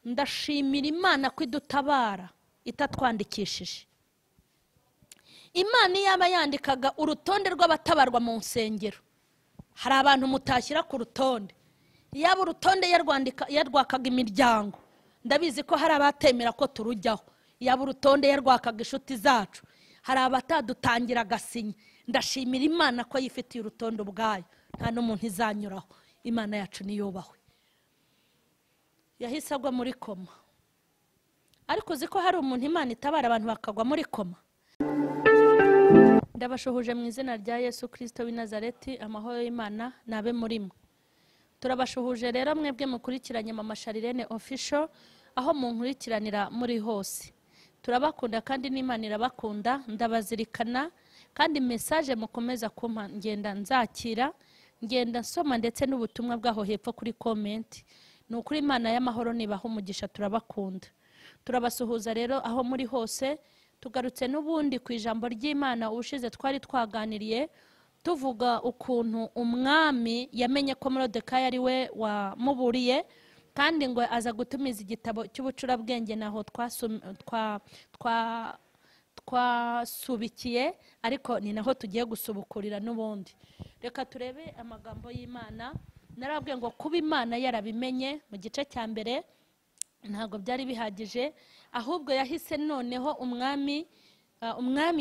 Ndashimira Imana ko idutabara itatwandikishije. Imana yaba yandikaga urutonde rw'abatabarwa mu nsengero, hari abantu mutashyira ku rutonde. Yaba urutonde yarwakaga imiryango, ndabizi ko hari abatemera ko turujyaho. Yaba urutonde yarwakaga inshuti zacu, hari abatadutangira agasinya. Ndashimira Imana ko yifitiye urutonde ubwayo, nta n'umuntu izanyuraho. Imana yacu niyubahwe. Yahise agwa muri koma. Ariko uzi ko hari umuntu Imana itabara abantu bakagwa muri koma. Ndabashuhuje mu izina rya Yesu Kristo w'i Nazareti, amahoro y'Imana nabe muri mwe. Turabashuhuje rero mwebwe mukurikiranye Mama Charlene Official, aho munkurikiranira muri hose. Turabakunda kandi n'Imana irabakunda, ndabazirikana kandi message mukomeza kumpa ngenda nzakira, ngenda nsoma ndetse n'ubutumwa bwaho hepfo kuri comment. Ni ukuri Imana y'amahoro nibaho umugisha, turabakunda. Turabasuhuza rero aho muri hose. Tugarutse n'ubundi ku ijambo ry'Imana. Ubushize twari twaganiriye tuvuga ukuntu umwami yamenye ko Moridekayi ari we wamuburiye, kandi ngo aza gutumiza igitabo cy'ubucurabwenge, naho twasubikiye, ariko ni naho tugiye gusubukurira n'ubundi. Reka turebe amagambo y'Imana. Narabwiye ngo kuba Imana yarabimenye mu gice cya mbere ntabwo byari bihagije, ahubwo yahise noneho umwami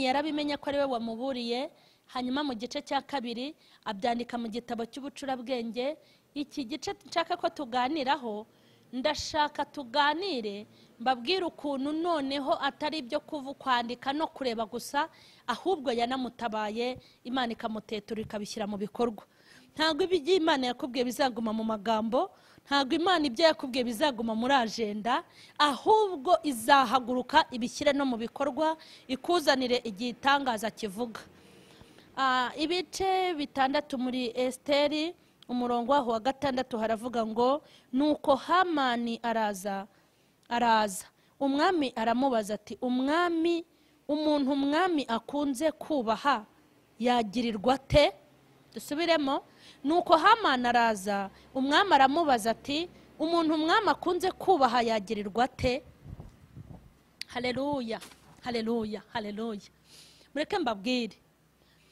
yarabimenye ko ari we wamuburiye. Hanyuma mu gice cya kabiri abyandika mu gitabo cy'ubucurabwenge. Iki gice nshaka ko tuganiraho, ndashaka tuganire mbabwire ukuntu noneho atari ibyo kwandika no kureba gusa, ahubwo yanamutabaye Imana ikamutetura ikabishyira mu bikorwa. Ntabwo ibyo Imana yakubwiye bizaguma mu magambo, ntabwo Imana ibyo yakubwiye bizaguma muri agenda, ahubwo izahaguruka ibishyire no mu bikorwa, ikuzanire igitangaza kivuga. Ibice 6 muri Esteri, umurongo waho wa 6 haravuga ngo nuko Hamani araza umwami aramubaza ati, umwami, umuntu umwami akunze kubaha yagirirwa te? Dusubiremo. Nuko Hamani araza, umwami aramubaza ati, umuntu umwami akunze kubaha yagirirwa te? Haleluya, haleluya, haleluya. Mureke mbabwire,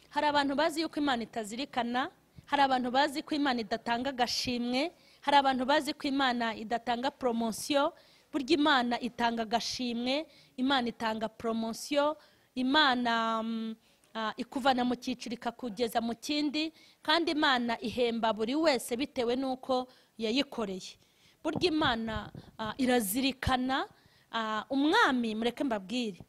hari abantu bazi yuko Imana itazirikana, hari abantu bazi ko Imana idatanga agashimwe, hari abantu bazi ko Imana idatanga promotion. Burya Imana itanga agashimwe, Imana itanga promotion, Imana ikuvana mu cyiciro ikakugeza mu kindi, kandi Imana ihemba buri wese bitewe n'uko yayikoreye. Burya Imana irazirikana. Umwami, mureke mbabwire,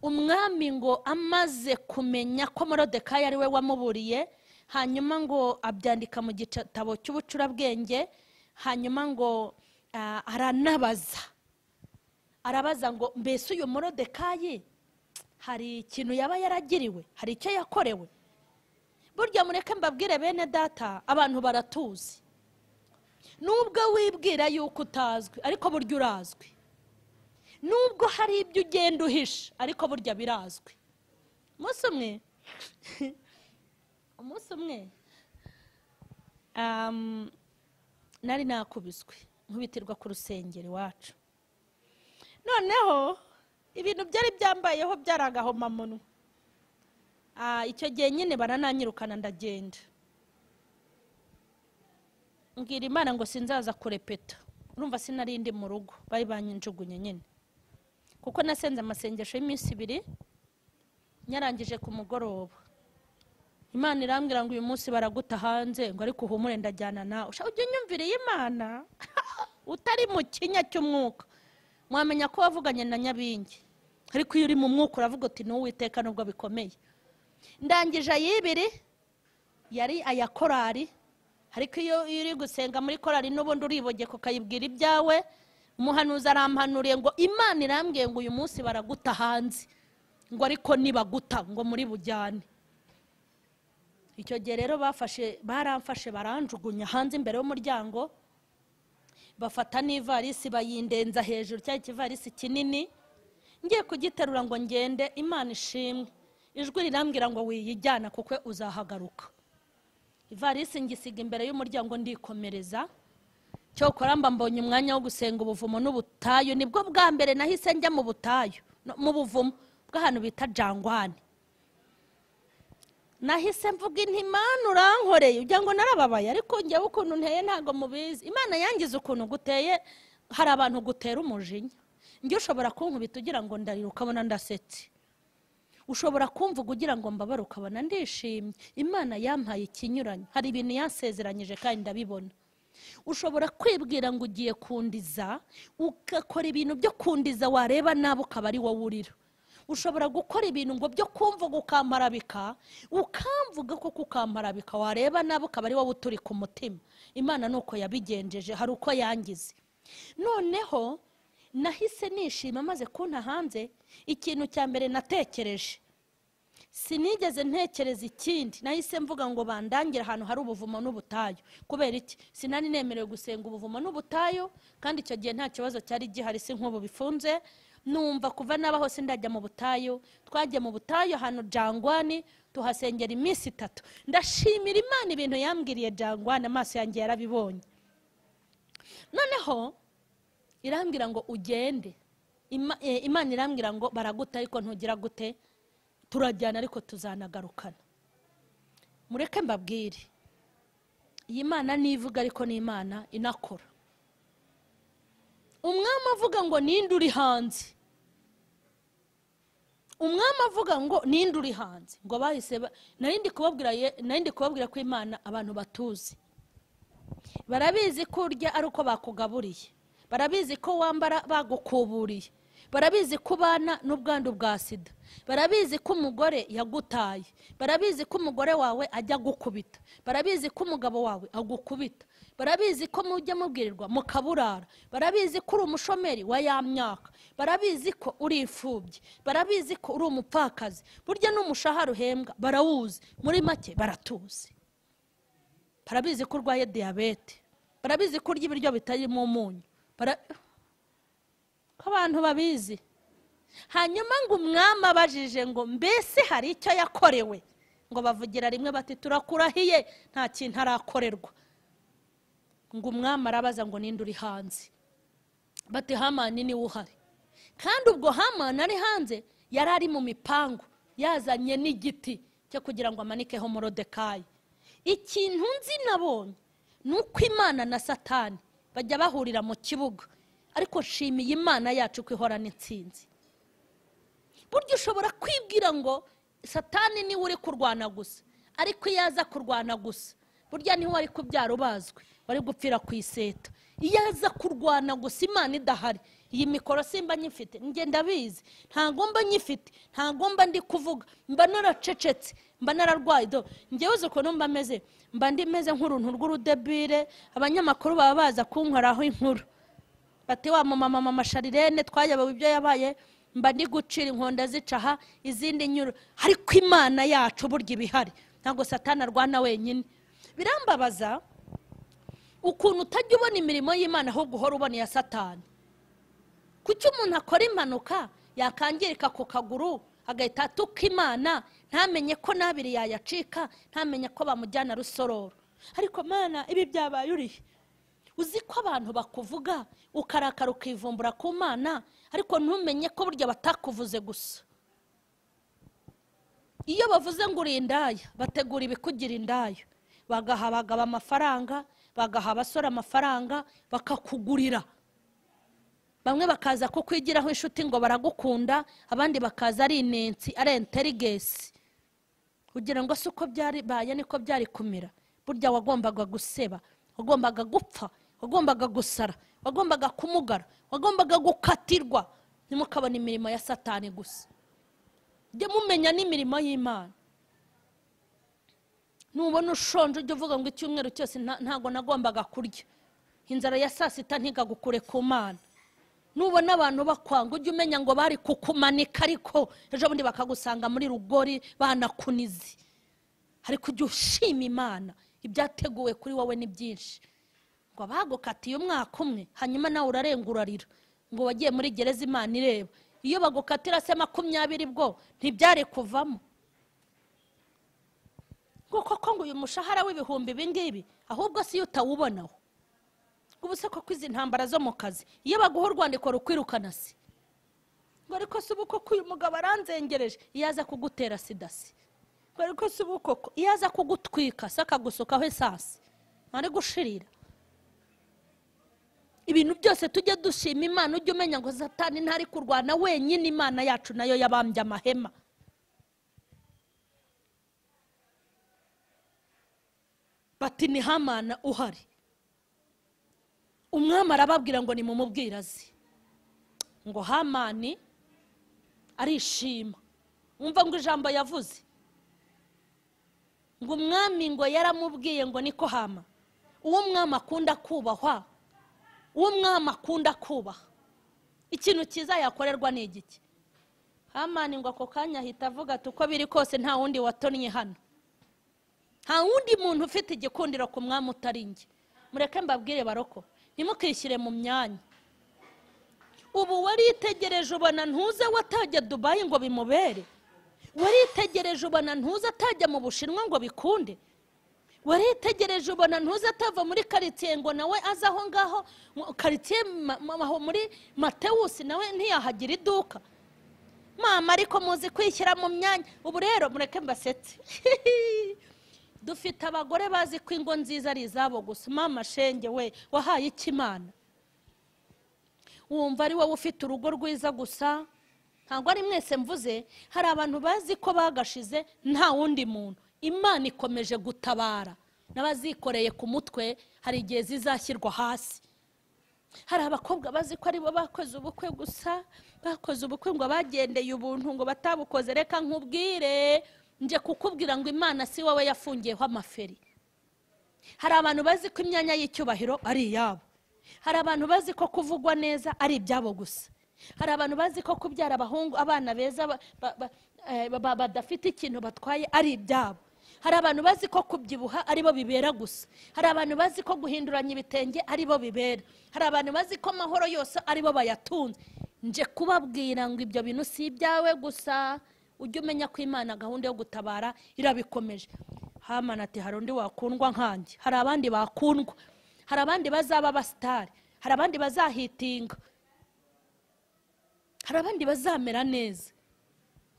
umwami ngo amaze kumenya ko Moridekayi ari we wamuburiye, hanyuma ngo abyandika mu gitabo cy'ubucurabwenge, hanyuma ngo aranabaza, arabaza ngo mbese uyu Moridekayi hari ikintu yaba yaragiriwe, hari icyo yakorewe? Burya mureke mbabwire bene data, abantu baratuzi. Nubwo wibwira yuko utazwi, ariko burya urazwi. Nubwo hari ibyo ugenda uhisha, ariko burya birazwi. Umunsi umwe nari nakubiswe nkubitirwa ku rusengero iwacu. Noneho ibintu byari byambayeho byaragahomamunwa. Icyo gihe nyine barananyirukana ndagenda. Mbwira Imana ngo sinzaza kurepeta. Urumva sinari ndi mu rugo, bari banyinjugunye nyine. Kuko nasenze amasengesho y'iminsi 2 nyarangije ku mugoroba. Imana irambwira ngo uyu munsi baraguta hanze, ngo ariko uhumure ndajyana nawe. Ujye unyumviriye Imana utari mu kinya cy'umwuka, mwamenya ko wavuganye na Nyabingi. Ariko iyo uri mu mwuka uravuga uti n'Uwiteka nubwo bikomeye. Ndangije ayibiri yari aya korari, ariko iyo uri gusenga muri korari n'ubundi uribogeka ukayibwira ibyawe. Umuhanuzi arampanuriye ngo Imana irambwiye ngo uyu munsi baraguta hanze, ngo ariko nibaguta ngo muri bujyane. Icyo gihe rero baramfashe baranjugunya hanze imbere y'umuryango, bafata n'ivarisi bayindenza hejuru, cya kivarisi kinini. Ngiye kugiterura ngo ngende, Imana ishimwe, ijwi rirambwira ngo wiyijyana kuko uzahagaruka. Ivarisi ngisiga imbere y'umuryango ndikomereza. Cyokora mba mbonye umwanya wo gusenga ubuvumo n'ubutayu. Nibwo bwa mbere nahise njya mu butayu, mu buvumo bw'ahantu bita Jangwani. Nahise mvuga inti Imana urankoreye, ugira ngo narababaye, ariko njyewe ukuntu nteye ntago mubizi. Imana yangize ukuntu guteye, hari abantu gutera umujinya. Njye ushobora kunkubita ugira ngo ndarira ukabona ndasetse, ushobora kumvuga ugira ngo mbabare ukabona ndishimye. Imana yampaye ikinyuranyo, hari ibintu yansezeranyije kandi ndabibona. Ushobora kwibwira ngo ugiye kundiza, ugakora ibintu byo kundiza, wareba nabi ukaba ari wowe urira. Ushobora gukora ibintu ngo byo kumvuga ukamparabika, ukamvuga ko kukamparabika, wareba nabi ukaba ari wowe uturi ku mutima. Imana nuko yabigenjeje, hari uko yangize. Noneho nahise nishima maze kunta hanze. Ikintu cya mbere natekereje, sinigeze ntekereza ikindi, nahise mvuga ngo bandangira ahantu hari ubuvumo n'ubutayu. Kubera iki? Sinari nemerewe gusenga ubuvumo n'ubutayu, kandi icyo gihe nta kibazo cyari gihari, si nk'ubu bifunze. Numva kuva nabaho sindajya mu butayu. Twagiye mu butayu ahantu Jangwani, tuhasengera iminsi 3. Ndashimira Imana ibintu yambwiriye Jangwani, amaso yanjye yarabibonye. Noneho irambwira ngo ugende. Imana irambwira ngo baraguta ariko ntugira gute, turajyana ariko tuzanagarukana. Mureke mbabwire, iyi Imana nivuga ariko ni Imana inakora. Umwami avuga ngo ninde uri hanze, umwami avuga ngo ninde uri hanze, ngo bahise narindi kubabwira ko Imana abantu batuzi, barabizi ko urya ari uko bakugaburiye, barabizi ko wambara bagukuburiye, barabizi ko ubana n'ubwandu bwa sida, barabizi ko umugore yagutaye, barabizi ko umugore wawe ajya gukubita, barabizi ko umugabo wawe agukubita, barabizi ko mujya mubwirirwa mukaburara, barabizi ko uri umushomeri wa ya myaka, barabizi ko uri imfubyi, barabizi ko uri umupfakazi, burya n'umushahara uhembwa barawuzi. Muri make baratuzi. Barabizi ko urwaye diyabete, barabizi ko urya ibiryo bitarimo umunyu, ko abantu babizi. Hanyuma ngo umwami abajije ngo mbese hari icyo yakorewe, ngo bavugira rimwe bati turakurahiye nta kintu arakorerwa. Ngo umwami arabaza ngo ninde uri hanze, bati Hamani niwe uhari. Kandi ubwo Hamani ari hanze yari ari mu mipangu, yazanye n'igiti cyo kugira ngo amanikeho Morodekayi. Ikintu nzi nabonye nuko Imana na Satani bajya bahurira mu kibuga, ariko nshimiye Imana yacu ko ihorana intsinzi. Burya ushobora kwibwira ngo Satani niwe uri kurwana gusa, ariko iyo aza kurwana gusa burya niwe wari kubyara ubazwe, wari gupfira ku iseta. Iyo aza kurwana gusa Imana idahari, iyi mikoro simba nyifite, njye ndabizi, ntagomba nyifite, ntagomba ndi kuvuga, mba naracecetse, mba nararwaye. Do njyewe uzi ukuntu mba meze, mba ndi meze nk'uruntu rw'urudebire. Abanyamakuru baba baza kunkoraho inkuru, bati wa mama mama Sharirene twayabawe ibyo yabaye, mba ndi gucira inkonda zicaha izindi nyuru. Ariko Imana yacu burya ibihari, ntabwo Satani arwana wenyine. Birambabaza ukuntu utajya ubona imirimo y'Imana ahubwo uhora ubona iya Satani. Kuki umuntu akora impanuka yakangirika ku kaguru agahita atuka Imana, ntamenye ko n'abiri yayacika, ntamenye ko bamujyana Rusororo. Ariko Mana ibi byabaye urihe? Uzi ko abantu bakuvuga ukarakara ukivumbura ku Mana, ariko ntumenye ko burya batakuvuze gusa. Iyo bavuze ngo uri indaya, bategura ibikugira indaya, bagaha abagabo amafaranga, bagaha abasore amafaranga, bakakugurira. Bamwe bakaza kukwigiraho inshuti ngo baragukunda, abandi bakaza ari inensi, ari intelligence, kugira ngo se uko byari baye niko byari kumira. Burya wagombaga guseba, wagombaga gupfa, wagombaga gusara, wagombaga kumugara, wagombaga gukatirwa. Ntimukabona imirimo ya Satani gusa, jye mumenya n'imirimo y'Imana. Nubona ushonje ujye uvuga ngo icyumweru cyose ntago nagombaga kurya, inzara ya saa sita ntigagukure ku Mana. Nubona abantu bakwanga ujye umenya ngo bari kukumanika, ariko ejo bundi bakagusanga muri rugori banakunizi. Ariko ujye ushima Imana, ibyateguwe kuri wowe ni byinshi. Ngo bagukatiye umwaka umwe, hanyuma nawe urarengurarira ngo wagiye muri gereza Imana ireba. Iyo bagukatira se 20 bwo ntibyari kuvamo. Ngo koko ngo uyu mushahara w'ibihumbi ibingibi, ahubwo si utawubonaho. Ngo ubuse koko izi ntambara zo mu kazi iyo baguha urwandiko rukwirukana se, ngo ariko se ubu koko uyu mugabo aranzengereje, iyo aza kugutera sida se, ngo ariko se ubu koko iyo aza kugutwika se akagusukaho esasi ari gushirira. Ibintu byose tujye dushima Imana. Ujye umenya ngo Satani ntari kurwana wenyine, Imana yacu nayo yabambye amahema. Bati ni Hamana uhari. Umwami arababwira ngo nimumubwire azi. Ngo Hamani arishima. Umva ngo ijambo yavuze, ngo umwami ngo yaramubwiye ngo niko Hama, uwo mwami akunda kubahwa, uwo mwami akunda kubaha, ikintu cyiza yakorerwa ni igiki? Hamani ngo ako kanya ahita avuga ati uko biri kose nta wundi watonnye hano, nta wundi muntu ufite igikundiro ku mwami utari njye. Mureke mbabwire baroko, ntimukishyire mu myanya. Ubu waritegereje ubona ntuze watajya Dubai ngo bimubere, waritegereje ubona ntuze atajya mu Bushinwa ngo bikunde, waritegereje ubona ntuze atava muri quartier ngo nawe aza aho ngaho quartier aho muri Matewusi nawe ntiyahagira iduka. Mama ariko muzi kwishyira mu myanya. Ubu rero mureke mbasetse. Dufite abagore bazi ko ingo nziza ari izabo gusa. Mama shenge we wahaye iki Imana? Wumva ari wowe ufite urugo rwiza gusa? Ntabwo ari mwese mvuze, hari abantu bazi ko bagashize nta wundi muntu. Imana ikomeje gutabara n'abazikoreye ku mutwe, hari igihe zizashyirwa hasi. Hari abakobwa bazi ko aribo bakoze ubukwe gusa, bakoze ubukwe ngo bagendeye ubuntu ngo batabukoze. Reka nkubwire, nje kukubwira ngo Imana si wowe yafungiyeho amaferi. Hari abantu bazi ko imyanya y'icyubahiro ari iyabo, hari abantu bazi ko kuvugwa neza ari ibyabo gusa, hari abantu bazi ko kubyara abahungu abana beza badafite ikintu batwaye ari ibyabo, hari abantu bazi ko kubyibuha aribo bibera gusa, hari abantu bazi ko guhinduranya ibitenge aribo bibera, hari abantu bazi ko amahoro yose aribo bayatunze. Nje kubabwira ngo ibyo bintu si ibyawe gusa, ujye umenya ko Imana gahunda yo gutabara irabikomeje. Hamani ati hari undi wakundwa nkanjye, hari abandi bakundwa, hari abandi bazaba abasitari, hari abandi bazahitinga, hari abandi bazamera neza.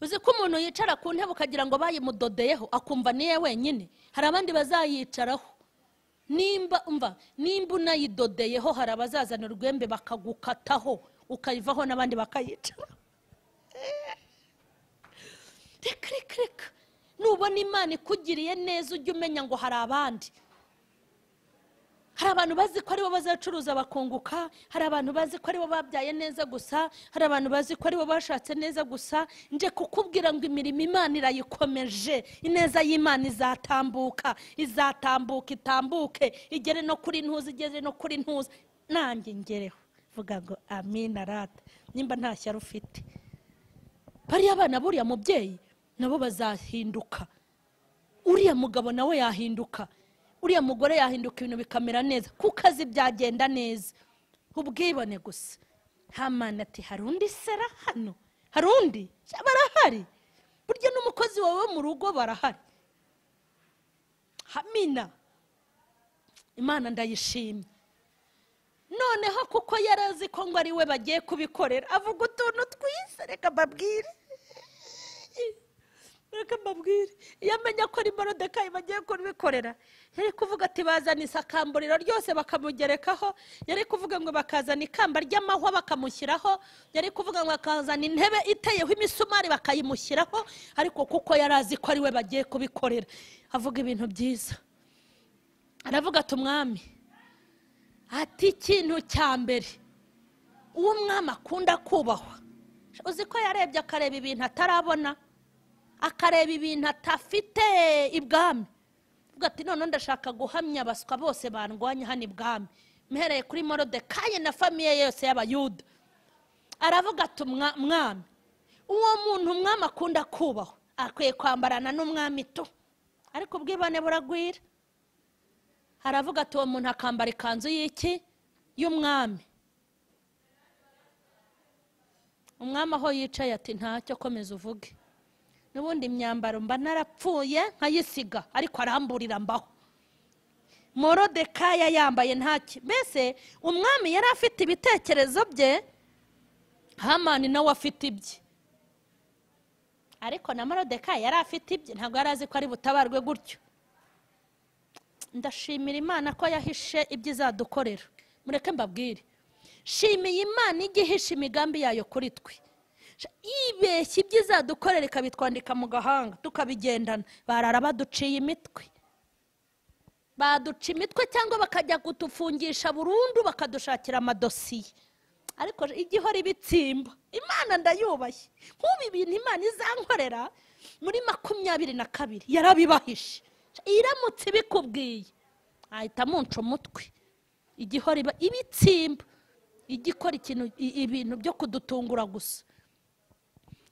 Uzi ko umuntu yicara ku ntebe ukagira ngo bayimudodeyeho akumva niye wenyine, hari abandi bazayicaraho. Nimba umva, nimba unayidodeyeho hari abazazana urwembe bakagukataho ukayivaho n'abandi bakayicara. Reka reka reka, nubona Imana ikugiriye neza ujye umenya ngo hari abandi. Hari abantu bazi ko aribo bazacuruza bakunguka, hari abantu bazi ko aribo babyaye neza gusa, hari abantu bazi ko aribo bashatse neza gusa. Nje kukubwira ngo imirimo Imana irayikomeje, ineza y'Imana izatambuka, izatambuka itambuke, igere no kuri ntuzi, igere no kuri ntuzi, nanjye ngereho. Vuga ngo amina rata, nimba nta shyari ufite. Bariya abana buriya mubyeyi nabo bazahinduka, uriya mugabo nawe yahinduka, uriya mugore yahinduka, ibintu bikamera neza, kuko azi byagenda neza. Ubwibone gusa. Hamani ati hari undi sera hano, hari undi barahari, burya n'umukozi wawe mu rugo barahari. Hamina, Imana ndayishimye. Noneho kuko yarazi ko ngo ari we bagiye kubikorera, avuga utuntu twiza. Reka mbabwire, reka mbabwire, iyo amenya ko ari Moridekayi bagiye kubikorera, yari kuvuga ati bazana isakamburiro ryose bakamugerekaho, yari kuvuga ngo bakazana ikamba ry'amahwa bakamushyiraho, yari kuvuga ngo bakazana intebe iteyeho imisumari bakayimushyiraho. Ariko kuko yarazi ko ari we bagiye kubikorera, avuga ibintu byiza. Aravuga ati umwami, ati ikintu cya mbere uwo mwami akunda kubahwa. Uzi ko yarebye akareba ibintu atarabona, akareba ibintu atafite ibwami. Avuga ati none ndashaka guhamya abaswa bose bandwanya hano ibwami, mpereye kuri Moridekayi na famiye yose y'Abayuda. Aravuga ati mwami, uwo muntu umwami akunda kubahwa akwiye kwambarana n'umwami tu, ariko ubwibone buragwira. Aravuga ati uwo muntu akambara ikanzu y'iki? Y'umwami. Umwami aho yicaye ati ntacyo, komeza uvuge, n'ubundi imyambaro mba narapfuye nkayisiga, ariko aramburira mbaho. Morodekayi yambaye ntaki. Mbese umwami yari afite ibitekerezo bye, Hamani nawe afite ibye. Ariko na Morodekayi yari afite ibye, ntabwo yari azi ko ari butabarwe gutyo. Ndashimira Imana ko yahishe ibyo izadukorera. Mureke mbabwire, shimiye Imana igihisha imigambi yayo kuri twe. Ibeshya ibyo izadukorera ikabitwandika mu gahanga tukabigendana. Barara baduciye imitwe, baduca imitwe cyangwa bakajya kutufungisha burundu, bakadushakira amadosiye. Ariko igihora ibitsimba, Imana ndayubashye. Nk'ubu ibintu Imana izankorera muri 22 yarabibahishe. Iramutse ibikubwiye ahita munca umutwe. Igihora ibitsimba, igikora ikintu, ibintu byo kudutungura gusa.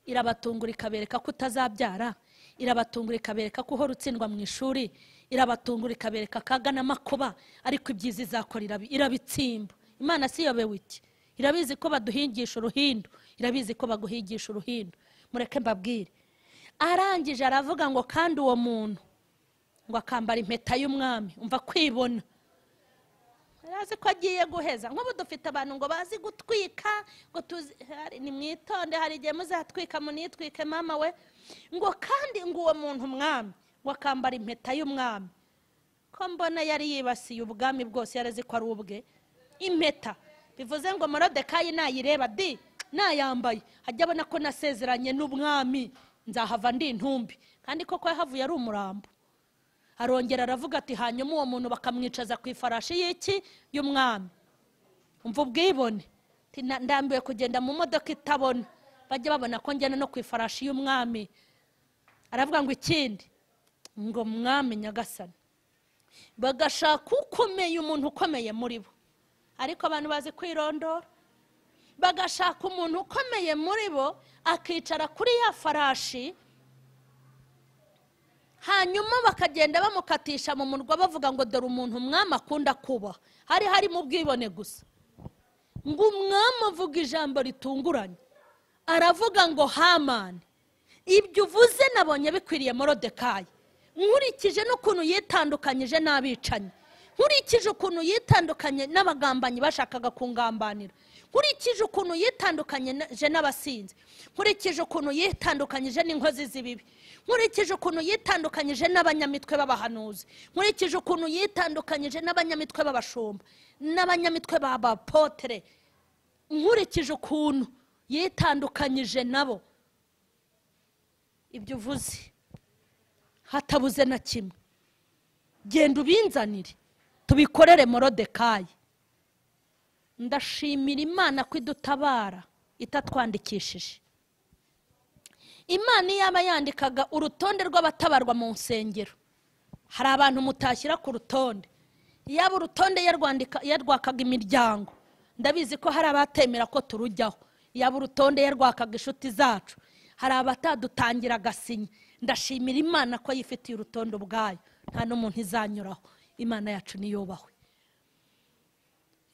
Irabatungura ikabereka ko utazabyara, irabatungura ikabereka ko uhora utsindwa mu ishuri, irabatungura ikabereka akaga n'amakuba, ariko ibyiza izakora irabitsimba. Imana siyobewe iki? Irabizi ko baduhingisha uruhindu, irabizi ko baguhigisha uruhindu. Mureke mbabwire. Arangije aravuga ngo kandi uwo muntu ngo akambara impeta y'umwami. Umva kwibona, arazi ko agiye guheza. Nk'ubu dufite abantu ngo bazi gutwika, ngo tuzi, ni mwitonde, hari igihe muzatwika munitwike mama we. Ngo kandi ngo uwo muntu umwami ngo akambara impeta y'umwami. Ko mbona yari yibasiye ubwami bwose, yarazi ko ari ubwe. Impeta bivuze ngo Morodekayi nayireba di nayambaye ajya abona ko nasezeranye n'umwami, nzahava ndi intumbi. Kandi koko yahavuye ari umurambo. Arongera aravuga ati hanyuma uwo muntu bakamwicaza ku ifarashi y'iki y'umwami. Umva ubwibone, ndambiwe kugenda mu modoka itabona, bajya babona ko ngenda no ku ifarashi y'umwami. Aravuga ngo ikindi ngo mwami nyagasani, bagashaka ukomeye, umuntu ukomeye muri bo. Ariko abantu bazi kwirondora, bagashaka umuntu ukomeye muri bo akicara kuri ya farashi, hanyuma bakagenda bamukatisha mu murwa bavuga ngo dore umuntu umwami akunda kuba. Hari hari mu bwibone gusa. Ngo umwami avuga ijambo ritunguranye, aravuga ngo Hamani, ibyo uvuze nabonye bikwiriye Morodekayi, nkurikije n'ukuntu yitandukanyije n'abicanyi, nkurikije ukuntu yitandukanye n'abagambanyi bashakaga kungambanira, nkurikije ukuntu yitandukanyije n'abasinzi, nkurikije ukuntu yitandukanyije n'inkozi z'ibibi, nkurikije ukuntu yitandukanyije n'abanyamitwe b'abahanuzi, nkurikije ukuntu yitandukanyije n'abanyamitwe b'abashumba, n'abanyamitwe b'abapotere, nkurikije ukuntu yitandukanyije nabo, ibyo uvuze hatabuze na kimwe, genda ubinzanire tubikorere Morodekayi. Ndashimira Imana ko idutabara itatwandikishije. Imana iyaba yandikaga urutonde rw'abatabarwa mu nsengero, hari abantu mutashyira ku rutonde. Yaba urutonde yarwakaga imiryango, ndabizi ko hari abatemera ko turujyaho. Yaba urutonde yarwakaga inshuti zacu, hari abatadutangira agasinya. Ndashimira Imana ko yifitiye urutonde ubwayo, nta n'umuntu izanyuraho. Imana yacu niyubahwe.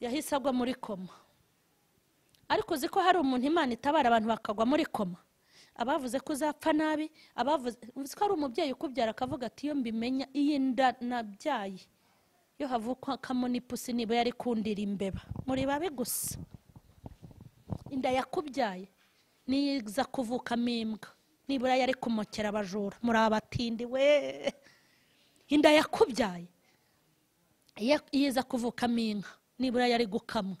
Yahise agwa muri koma. Ariko uzi ko hari umuntu Imana itabara abantu bakagwa muri koma? Abavuze ko uzapfa nabi, abavuze uzi ko hari umubyeyi ukubyara akavuga ati iyo mbimenya iyi nda nabyaye, iyo havukamo n'ipusi niba yari kundira imbeba. Muri babi gusa. Inda yakubyaye niza kuvukamo imbwa, nibura yari kumokera abajura. Muri abatindi we. Inda yakubyaye iza kuvukamo inka, nibura yari gukamwa.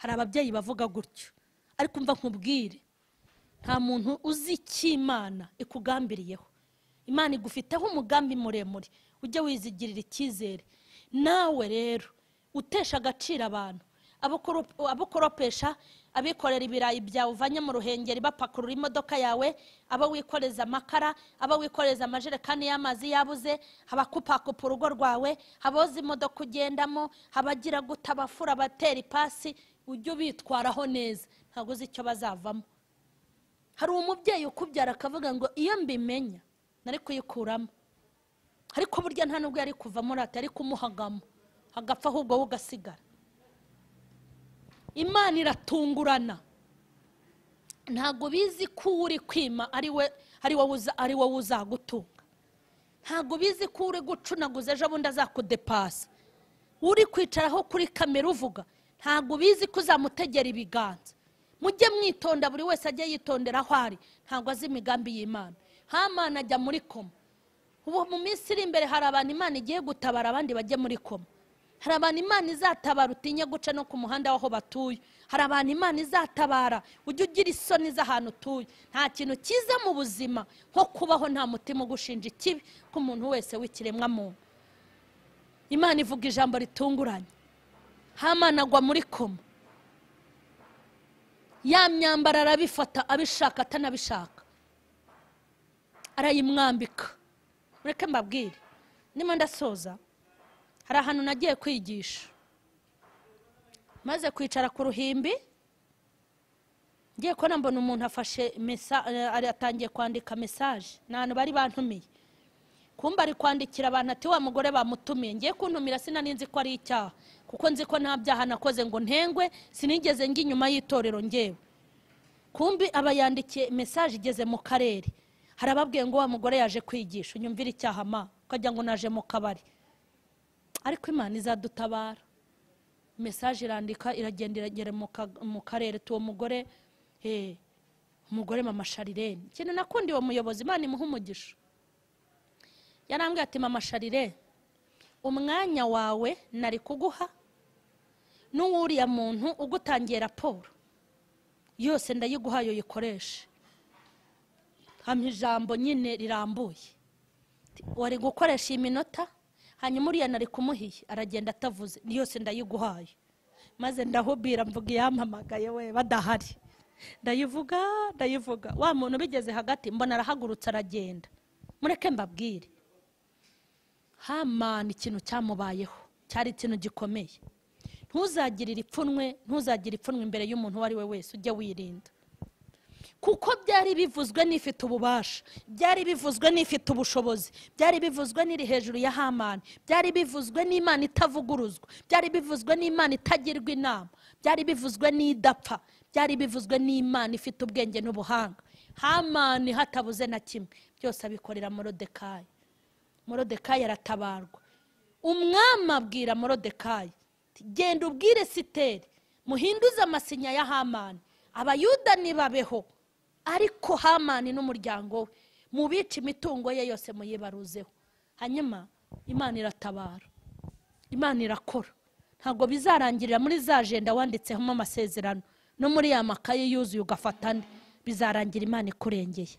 Hari ababyeyi bavuga gutyo. Ariko umva nkubwire, nta muntu uzi icyo Imana ikugambiriyeho. Imana igufiteho umugambi muremure, ujye wizigirira icyizere. Nawe rero utesha agaciro abantu, abo ukoropesha, abikorera ibirayi byawe uvanye mu Ruhengeri bapakurura imodoka yawe, abo wikoreza amakara, abo wikoreza amajerekani y'amazi yabuze, abakupakupa urugo rwawe, aboza imodoka ugendamo, abagira guta abafura, abatera ipasi, ujye ubitwaraho neza, ntabwo uzi icyo bazavamo. Hari umubyeyi ukubyara akavuga ngo iyo mbimenya nari kuyikuramo, ariko burya nta nubwo yari kuvamo, rata yari kumuhagamo agapfa, ahubwo wowe ugasigara. Imana iratungurana. Ntabwo bizi ko uri kwima ari wowe uzagutunga. Ntabwo bizi ko uri gucunaguza ejo bundi azakudepasa. Uri kwicaraho kuri kamera uvuga ntabwo ubizi ko uzamutegera ibiganza. Mujye mwitonda, buri wese ajye yitondera aho ari, ntabwo azi imigambi y'Imana. Hamani ajya muri koma. Ubu mu minsi iri imbere hari abantu Imana igiye gutabara, abandi bajye muri koma. Hari abantu Imana izatabara utinye guca no ku muhanda w'aho batuye. Hari abantu Imana izatabara ujye ugira isoni z'ahantu utuye. Nta kintu cyiza mu buzima nko kubaho nta mutima ugushinja ikibi k'umuntu wese w'ikiremwa muntu. Imana ivuga ijambo ritunguranye. Hamani agwa muri koma. Ya myambaro arabifata abishaka atanabishaka, arayimwambika. Mureke mbabwire, ndimo ndasoza. Hari ahantu nagiye kwigisha, maze kwicara ku ruhimbi, ngiye kubona mbona umuntu afashe atangiye kwandika message. Ni ahantu bari bantumiye, kumba ari kwandikira abantu ati wa mugore bamutumiye. Ngiye kuntumira sinari nzi ko ari icyaha, kuko nzi ko nta byaha nakoze ngo ntengwe, sinigeze njya inyuma y'itorero ngewe. Kumbi aba yandikiye message igeze mu karere, harababwiye ngo wa mugore yaje kwigisha, unyumvire icyaha ma ukajya ngo naje mu kabari. Ariko Imana izadutabara. Message irandika iragenda iragera mu karere tuwo mugore, umugore mama Sharirene. Ikintu nakundi uwo muyobozi, Imana imuha umugisha, yarambwiye ati mama Sharirene, umwanya wawe nari kuguha n'uwuriya muntu ugutangiye raporo yose ndayiguhaye uyikoreshe. Hampa ijambo nyine rirambuye, wari gukoresha iyi minota, hanyuma uriya nari kumuhiye aragenda atavuze, yose ndayiguhaye. Maze ndahubira mvuga yampamagaye we badahari, ndayivuga ndayivuga. Wa muntu bigeze hagati mbona arahagurutse aragenda. Mureke mbabwire, Hamani ikintu cyamubayeho cyari ikintu gikomeye. Ntuzagirire ipfunwe, ntuzagire ipfunwe imbere y'umuntu uwo ari we wese, ujye wirinda. Kuko byari bivuzwe n'ifite ububasha, byari bivuzwe n'ifite ubushobozi, byari bivuzwe n'iri hejuru ya Hamani, byari bivuzwe n'Imana itavuguruzwa, byari bivuzwe n'Imana itagirwa inama, byari bivuzwe n'idapfa, byari bivuzwe n'Imana ifite ubwenge n'ubuhanga. Hamani hatabuze na kimwe, byose abikorera Morodekayi. Morodekayi aratabarwa. Umwami abwira Morodekayi, genda ubwire Esiteri muhinduze amasinya ya Hamani, Abayuda nibabeho, ariko Hamani n'umuryango we mubice imitungo ye yose muyibaruzeho. Hanyuma Imana iratabara, Imana irakora. Ntabwo bizarangirira muri za agenda wanditsemo amasezerano no muri ya makaye yuzuye ugafata andi, bizarangira Imana ikurengeye.